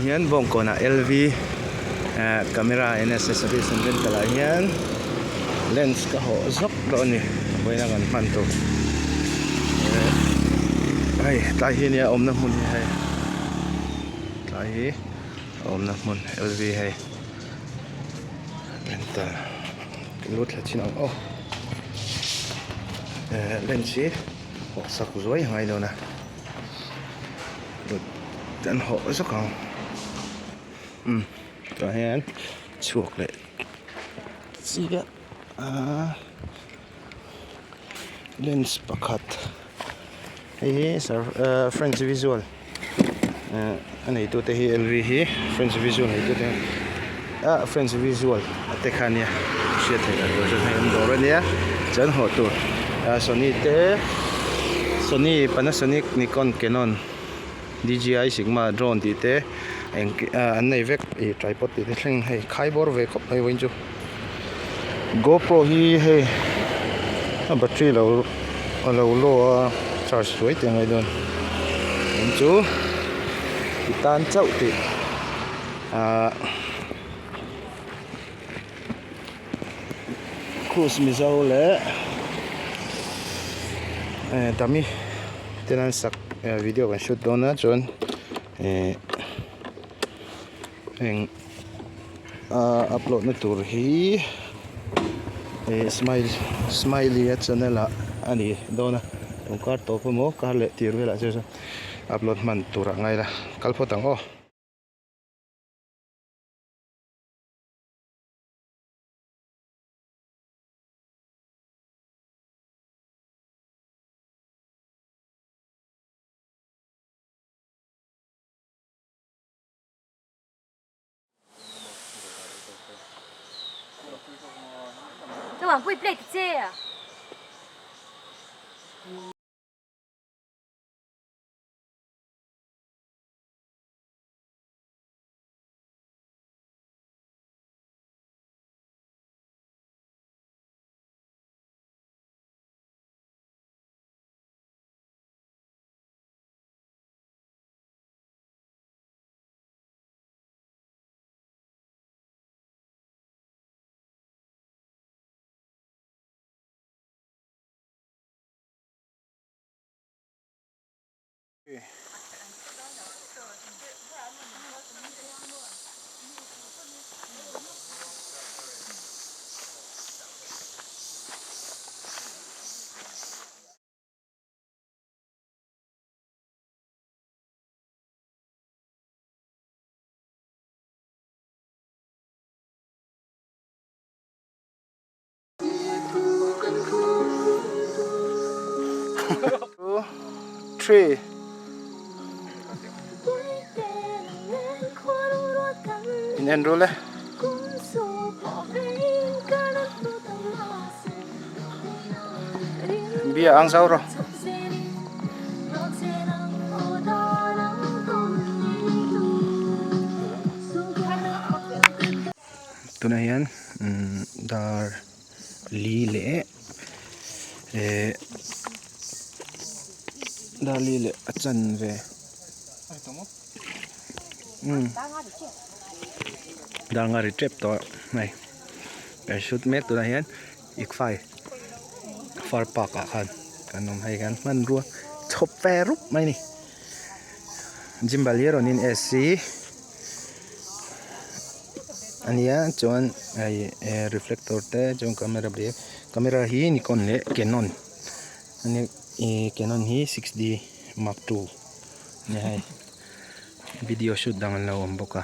hian Bawngkawnah LV eh camera and accessories an rental ah hian lens ka hawh zawk dawn a ni vawiin a kan hman tur eh hei tlai hi nia awmna hmun hi hei tlai hi a awmna hmun LV hei rental lut thla chin ang aw eh lens hi hawh sak zuai a ngai dawn a. Kan hawh zawk ang umm tah hian chhuak leh chiah a lens pakhat hei hi french visual a neitu te hi L V hi french visual neitu te ah french visual a te kha ania hriat theih loh tur hei an dawr ania chuan hawh tur sony te sony panasonic nikon canon D J I sigma drone tih te eng an nei vek ih tripod tih te thleng hei khai bawr ve khawp mai vawiin chu gopro hi hei a battery lo a lo low a charge suai teh angai dawn eng chu ti tan chauh tih ahh cruise mizo leh eh dummy te an sak video kan shoot dawn a chuan eh eng a upload na tur hi eh smile smiley a channel ah a ni dawn a tun kar tawp emaw kar leh tir velah chu chuan upload hman tur ah ngai la kal phawt ang aw. Two, three. In en rul e. Bia ang zau rawh. Tunah hian dar li leh eh dar li leh a chanve umm dar nga ri tep tawh hei kan shoot mek tunah hian ikfai far park ah khan kan awm hei kan hmanrua chhawp ve rup mai a ni gimbal hi a rawn in AC. A nia chuan hei eh reflector te chuan camera bag camera hi nikon leh canon a nia ih canon hi 6D mark 2 a nia hei video shoot dang an lo awm bawk a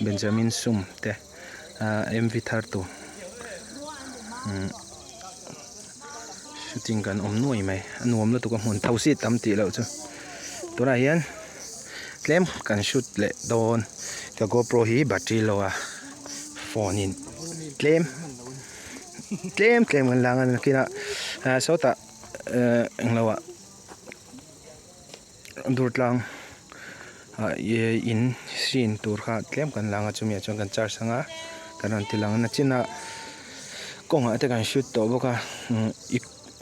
benjamin sum te ah M_V thar tur umm shooting kan awm nuai mai a nuam lutuk a hmun tho si tam tih loh chu tunah hian. Tlem kan shoot leh dawn ka gopro hi battery low a phone in tlem tlem tlem kan lang a nakinah ah sawtah eh englo ah durtlang ah in scene tur kha tlem kan lang a chumi ah chuan kan charge anga kan rawn ti lang a nachinah kawngah te kan shoot tawh bawk a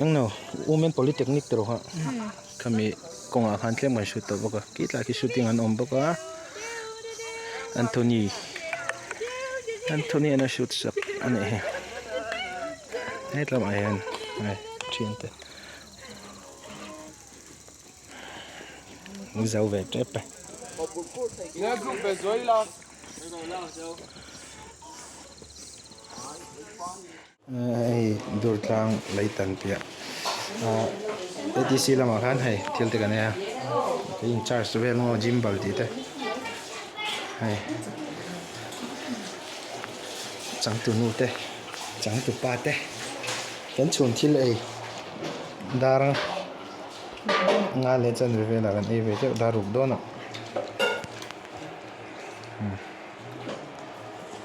englo women polytechnic tur kha. Khami kawngah khan tlem kan shoot tawh bawk a khi tlai khi shooting an awm bawk a. Anthony Anthony an a shoot sak a nih hi hetlamah hian hei thiante an zo ve tep e. Hei Durtlang lei tan piah ah A T C lamah khan hei thil te kan ei a kei in charge vel maw gimbal tih te hei changtu nu te changtu pa te kan chhun thil ei dar nga leh chanve velah kan ei ve deuh dar ruk dawn ah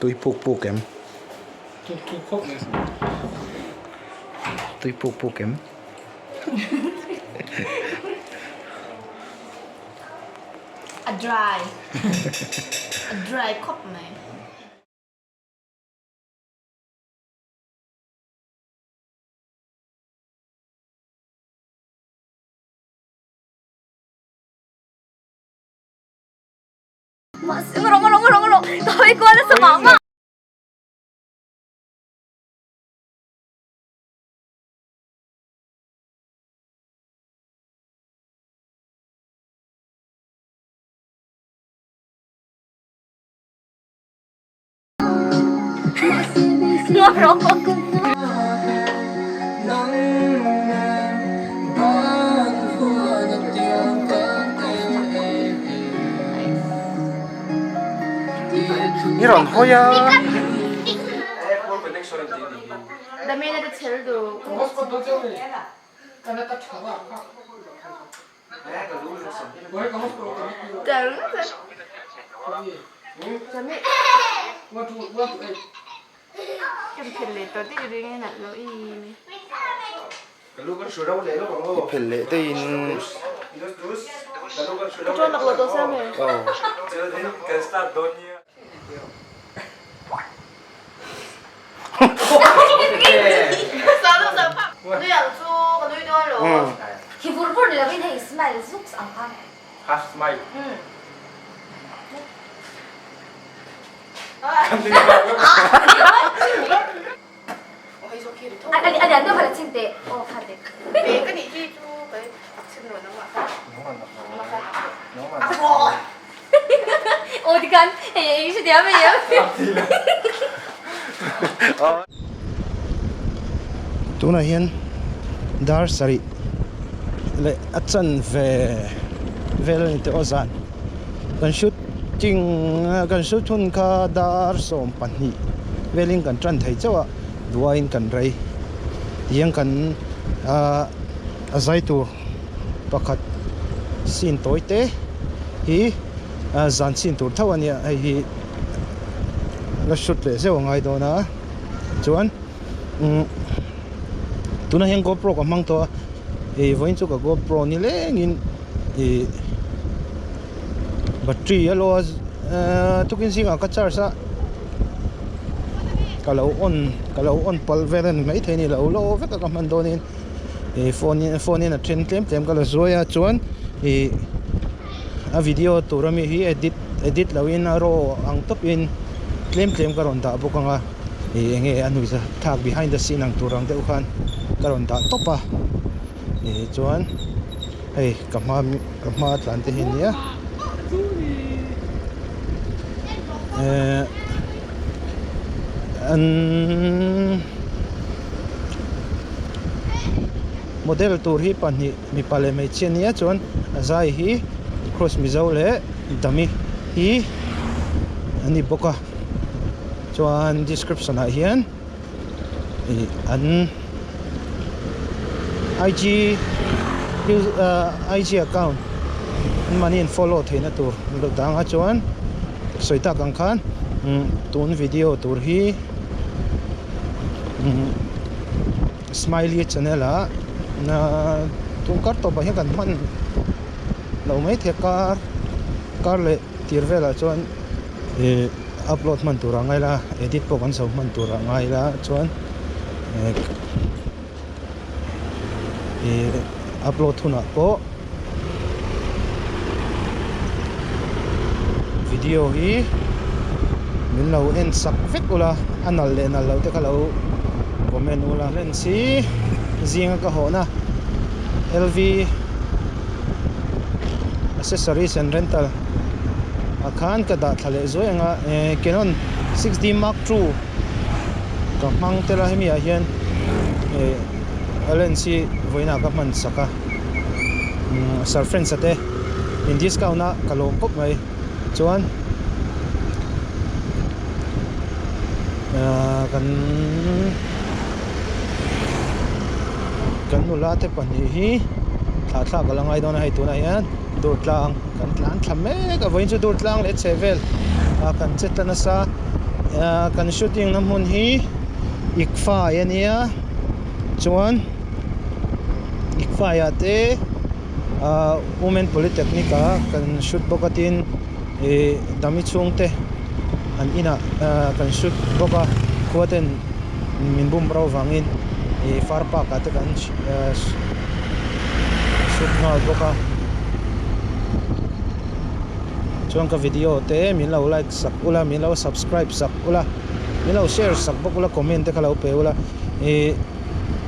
tui puk puk em. Tui puk puk em? A dry. A dry khawp mai. Ka hawi kual nasa mah mah. I rawn hawi a. I phel leh daihin Tunah hian dar sarih leh a chanve vel a ni tawh a zan kan shooting kan shoot hun kha dar 12 velin kan tan thei chauh a duaiin kan rei tiang kan ahh a zai tur pakhat scene tawi te hi zan scene tur tho a nia hei hi la shoot leh zeuh a ngai dawn a chuan umm tunah hian gopro ka hmang tawh a ih vawiin chu ka gopro ni lengin ih battery a lo a ehh tukin zingah ka charge a ka lo on ka lo on palh vel a ni maithei a ni lo lo vek a ka hman dawnin ih phone in phone in a then tlem tlem ka la zuai a chuan ih a video tur ami hi edit edit loh in a raw ang tawp in tlem tlem ka rawn dah bawk ang a ih eng nge a nuihza thlak behind the scene ang tur ang deuh khan ka rawn dah tawp a ih chuan hei ka hma ka hma tlan te hi ania ehh an model tur hi pahnih mipa leh hmeichhia ania chuan a zai hi cross mizo leh dami hi an ni bawk a chuan description ah hian ih an IG ahh IG account an mahni an follow theihna tur dang a chuan sawi tak ang khan umm tun video tur hi umm smiley channel ah tun kar tawpah hian kan hman loh maithei a kar kar leh tir velah chuan ih upload hman tur ah ngai la edit pawh kan zo hman tur ah ngai la chuan ih upload hunah pawh video hi. Min lo en sak vek ula a nalh leh nalh loh te kha lo comment ula. Lens hi zinga ka hawhna LV accessories and rental ah khan ka dah thla leh zuai ang a eh Canon 6D mark II ka hmang tel a hemi ah hian eh a lens hi vawiinah ka hman sak a umm sir friends a te in discount a ka lawm khawp mai. Chuan ahh kan kan nula te pahnih hi thlah thlak a la ngai dawn a hei tunah hian dur tlang kan tlan thla mek a vawiin chu dur tlang leh chhe vel ah kan che ta nasa ahh kan shooting na hmun hi ikfai a nia chuan ikfai ah te. Ahh women polytechnic ah kan shoot bawk a tin ih dummy chhungte an inah ahh kan shoot bawk a khua ten min bum ro vangin ih far park ah te kan ahh shoot nghal bawk a chuan ka video te min lo like sak ula min lo subscribe sak ula min lo share sak bawk ula comment te kha lo pe ula ih.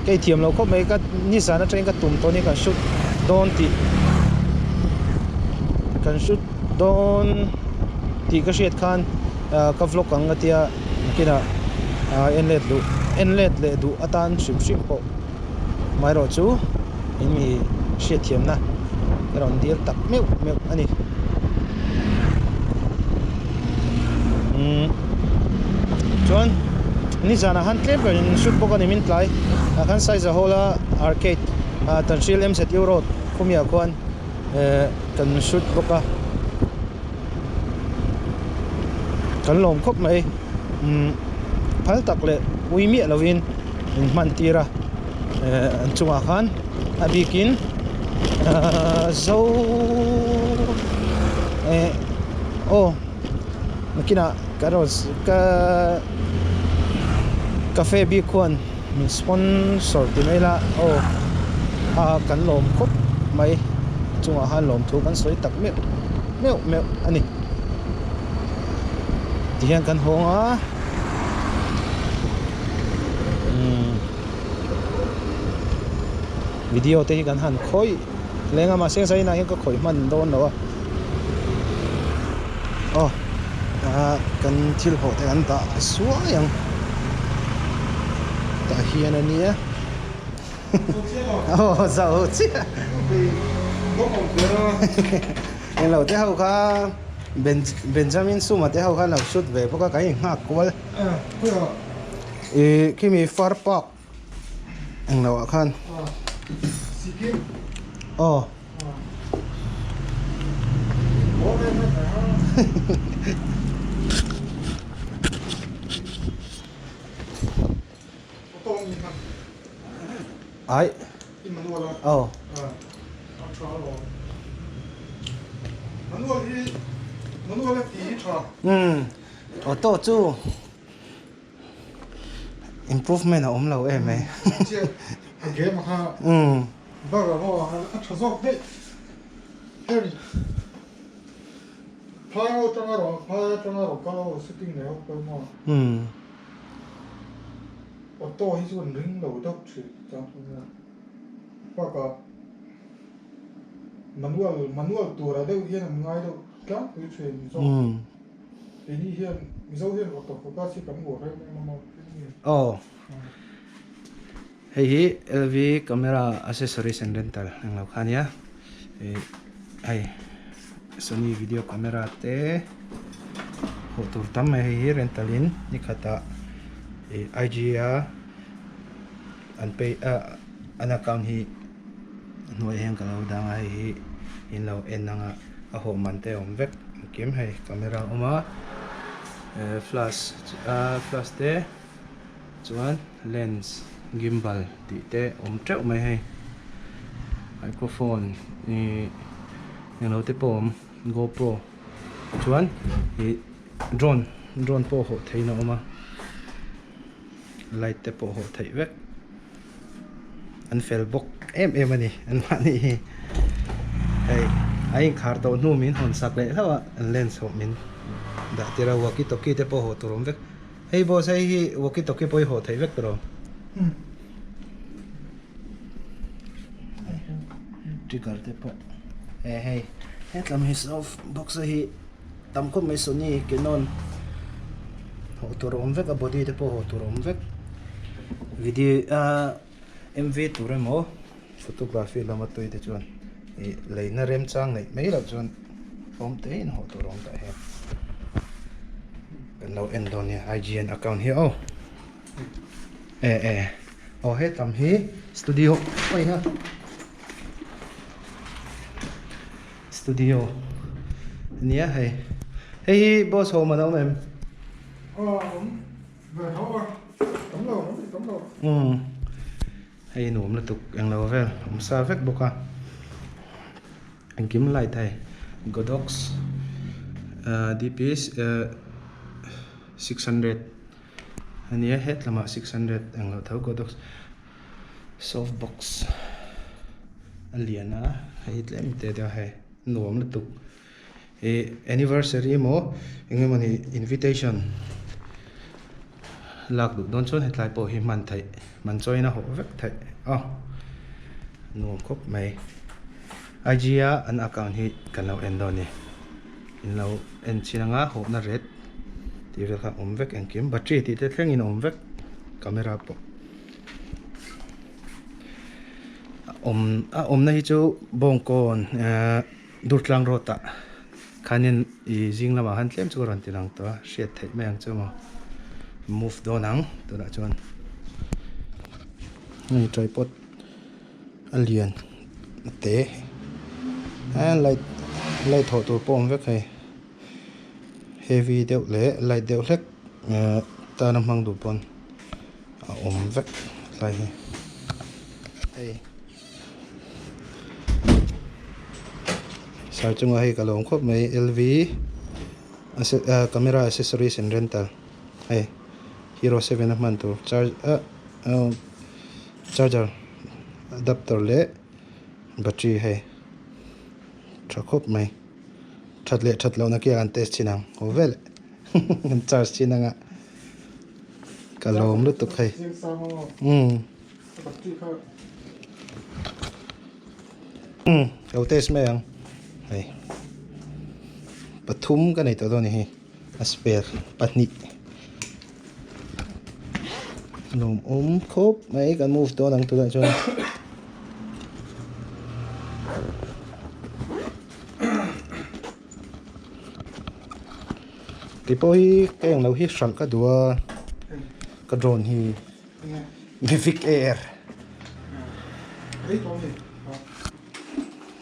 Ka inthiam lo khawp mai ka nizan atangin ka tum tawh a ni kan shoot dawn tih kan shoot dawn tih ka hriat khan ah ka vlog ang a tia nakinah ah en let duh en let leh duh atan hrim hrim pawh amaherawh chu in mi hriatthiamna ka rawn dil tak meuh meuh a ni umm chuan nizanah khan tlem ber in shoot bawk a ni min tlai ah khan Saiza Hall a arcade ah Tanhril M_Z_U road khumiah khuan eh kan shoot bawk a kan lawm khawp mai umm phal tak leh ui miah lovin min hman tir a eh an chungah khan a bikin ahh zo eh aw nakinah ka rawn ka cafe bik khuan min sponsor ti mai la aw a kan lawm khawp mai chungah khan lawmthu kan sawi tak meuh meuh meuh a ni tihian kan hawng a umm. Video te hi kan han khawih leng a mahse zainah hian ka khawih hman dawn lo a aw ah kan thil hawh te kan dah suai ang tah hian a nia aw zo chiah englo te ho kha Benjamin Suma te ho kha an lo shoot ve bawk a kan inghak kual Ih khimi far park englo ah khan aw ai aw umm auto chu. Improvement a awm lo em mai. A game kha bug a maw a tha zawk daih. Heng phai ho atanga rawn phai atanga rawn kal ho sitting nei ho pawh maw. Auto hi chu an ring lo deuh thin chang chu nia. Bakah manual manual tura deuh hian an ngai deuh tlangpui thin zawk. Keini hian Mizo hian auto focus hi kan uar em em a maw tin nge? Aw. Hei hi LV camera accessories and rental englo kha ania. Ih hei Sony video camera te hmuh tur tam mai hei hi rental in ni khatah ih IG a an pay ah an account hi a hnuaiah hian ka lo dang a hei hi in lo en ang a a hawh man te a awm vek engkim hei camera a awm a eh flash ah flash te chuan lens gimbal tih te awm teuh mai hei microphone ih englo te pawh a awm gopro chuan ih drone drone pawh hawh theihin a awm a. Light te pawh hawh theih vek an fel bawk em em a ni an mahni hi hei a inkhar tawh hnu min hawn sak leh hlauh a an lens hawh min Dah tir a walkie talkie te pawh haw tur awm vek. Hei boss hei hi walkie talkie pawh hi haw theih vek tur awm. Trigger te pawh he hei hetlam hi soft box a hi tam khawp mai Sony Canon haw tur awm vek a body te pawh haw tur awm vek video ah M_V tur emaw photography lama tui te chuan ih leina remchang neih mai loh chuan awm te in haw tur awm tah hian kan lo en dawn nia I_G_N account hi aw. E e aw hetam hi studio awih a studio ania hei hei hi boss ho man a awm em aw awm ve tho a tam lo awm tam lo umm hei nuam lutuk englo vel awm sa vek bawk a engkim light hei godox ah dp 600 ania hetlamah 600 englo tho godox soft box a lian a hei tlem te deuh hei nuam lutuk ih anniversary emaw eng emawni invitation lak duh dawn chuan hetlai pawh hi hman theih man chawiin a hawh vek theih a nuam khawp mai I_G a an account hi kan lo en dawn a ni. In lo en chiang a hawhna ret tih vel kha a awm vek engkim battery tih te thlengin a awm vek camera pawh a awm a awmna hi chu bawngkawn ehh Durtlang road ah khanin ih zing lamah khan tlem chu ka rawn ti lang tawh a hriat theih mai ang chu maw move dawn ang tunah chuan hei tripod. A lian a te a light light thawh tur pawh a awm vek hei heavy deuh leh light deuh hlek ehh tana hmang duh pawn a awm vek tlai hi hei sir chunga hei ka lo awm khawp mai L_V camera accessories and rental hei hero seven a hman tur charge ah Charger adapter leh battery hei tha khawp mai that leh that lohna khi an test thin ang haw vel an charge thin anga ka lawm lutuk hei umm umm lo test mai ang hei pathum ka nei tawh dawn a ni hi a spare pahnih. Nuam awm khawp mai kan move dawn ang tunah chuan. Keipawh hi ka englo hi hralh ka duh a ka drone hi Mavic Air.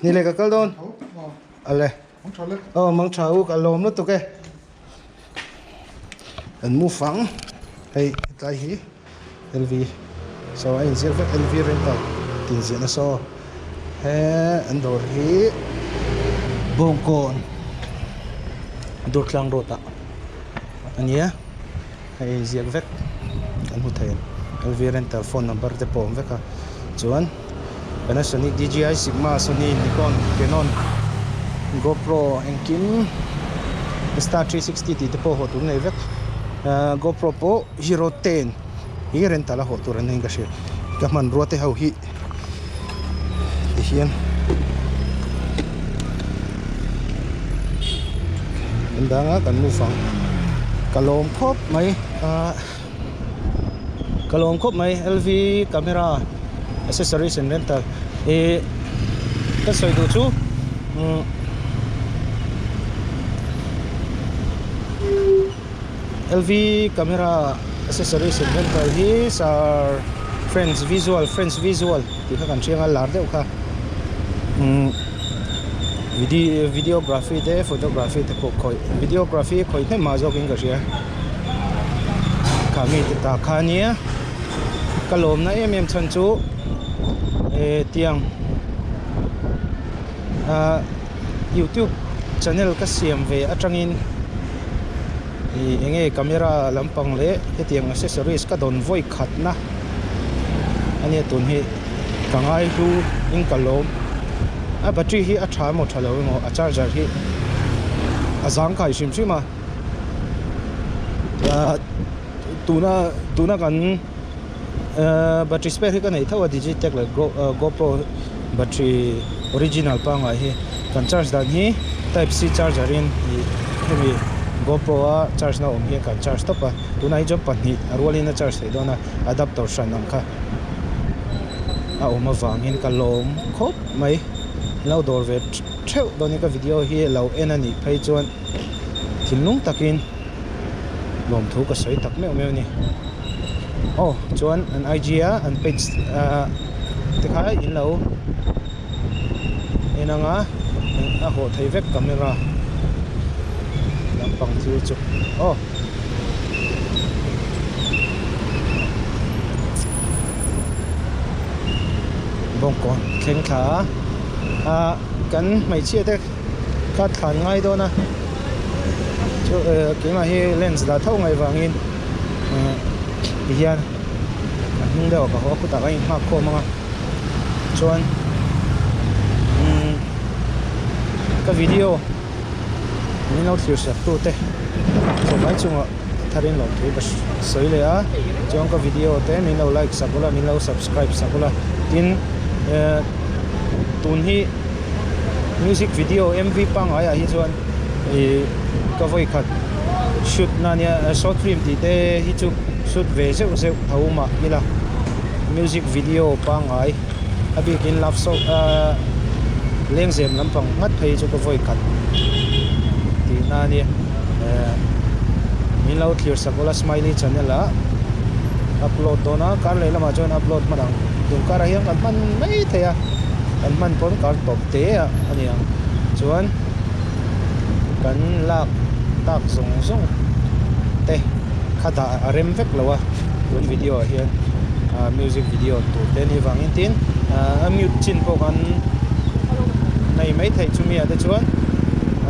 Ni leh ka kal dawn ale. Aw mang tha u ka lawm lutuk e. Kan move ang hei hetlai hi LV saw a inzir vek LV rental tih inziahna saw he an dawr hi Bawngkawn Durtlang road ah a nia hei inziak vek kan hmu thei LV rental phone number te pawh a awm vek a chuan Panasonic D_J_I Sigma Sony Nikon Canon GoPro engkim Insta 360 tih te pawh hawh tur nei vek ahh GoPro pawh Hero 10 hi rental a hawh tur an niin ka hria ka hmanrua te ho hi tihian kan dang a kan move ang ka lawm khawp mai ahh. Ka lawm khawp mai LV camera accessories and rental ih ka sawi duh chu umm LV camera accessories and rental hi sir friends visual friends visual tih kha kan hriang a lar deuh kha umm videography te photography te pawh khawih videography khawih hnem mah zawkin ka hria. Kha mite ta kha ania ka lawmna em em chhan chu eh tiang ah youtube channel ka siam ve atangin ih eng nge camera lampang leh hetiang accessories ka dawn vawi khatna ania tun hi ka ngai hlu in ka lawm a battery hi a tha emaw tha lo emaw a charger hi a zangkai hrim hrim a. Ahh tuna tuna kan ahh battery spare hi ka neih tho a digitech leh go gopro battery original pangngai hi kan charge dan hi type c charger in ih hemi gopro a charge na awm hian kan charge tawp a tunah hi chuan pahnih a rualin a charge theih dawn a adapter hran ang kha a awm avangin ka lawm khawp mai lo dawr ve theuh dawn in ka video hi lo en a nih phei chuan thinlung takin lawmthu ka sawi tak meuh meuh a ni aw chuan an I G a an page ah te kha in lo en ang a a hawh thei vek camera lampang thil chu aw. Bawngkawn thleng thla a ah kan hmeichhia te kha thlan ngai dawn a chu eh keimah hi lens dah tho ngaih vangin eh tihian a hnung deuh ah ka haw a khutah ka inghak khawm ang a chuan umm ka video min lo thlir sak tu te chawhmai chungah tharin lawmthu ka sawi leh a chuan ka video te min lo like sak ula min lo subscribe sak ula tin eh tun hi music video M_V pangngai ah hi chuan ih ka vawi khat shoot na ania short film tih te hi chu shoot ve zeuh zeuh tho mah ila music video pangngai a bikin love song ahh lengzem lampang nghat phei chu ka vawi khat tih na ania ehh min lo thlir sak ula smiley channel ah upload dawn a kar leh lamah chuan upload hman ang tun karah hian kan hman mai thei a kan hman pawn kar tawp te ah a ni ang chuan kan lak tak zawng zawng te kha dah a rem vek lo a tun video ah hian ah music video tur te anih vangin tin ah a mute chin pawh kan nei mai theih chumi ah te chuan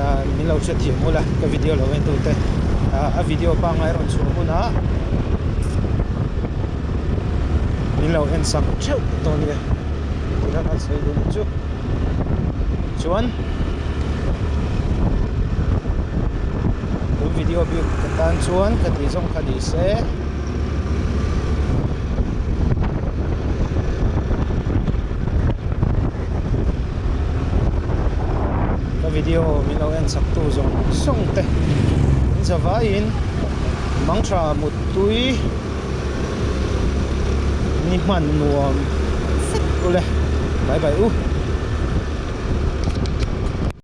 ah min lo hrethiam ula ka video lo en tute ah a video pangngai rawn chhuah hunah min lo en sak theuh dawn nia tih kha kan sawi duh chu chuan tun video bik ka tan chuan ka tih zawng kha ni se. Ka video min lo en chak tu zawng zawng te in za vaiin mangtha muttui ni hman nuam fek ule bye bye u.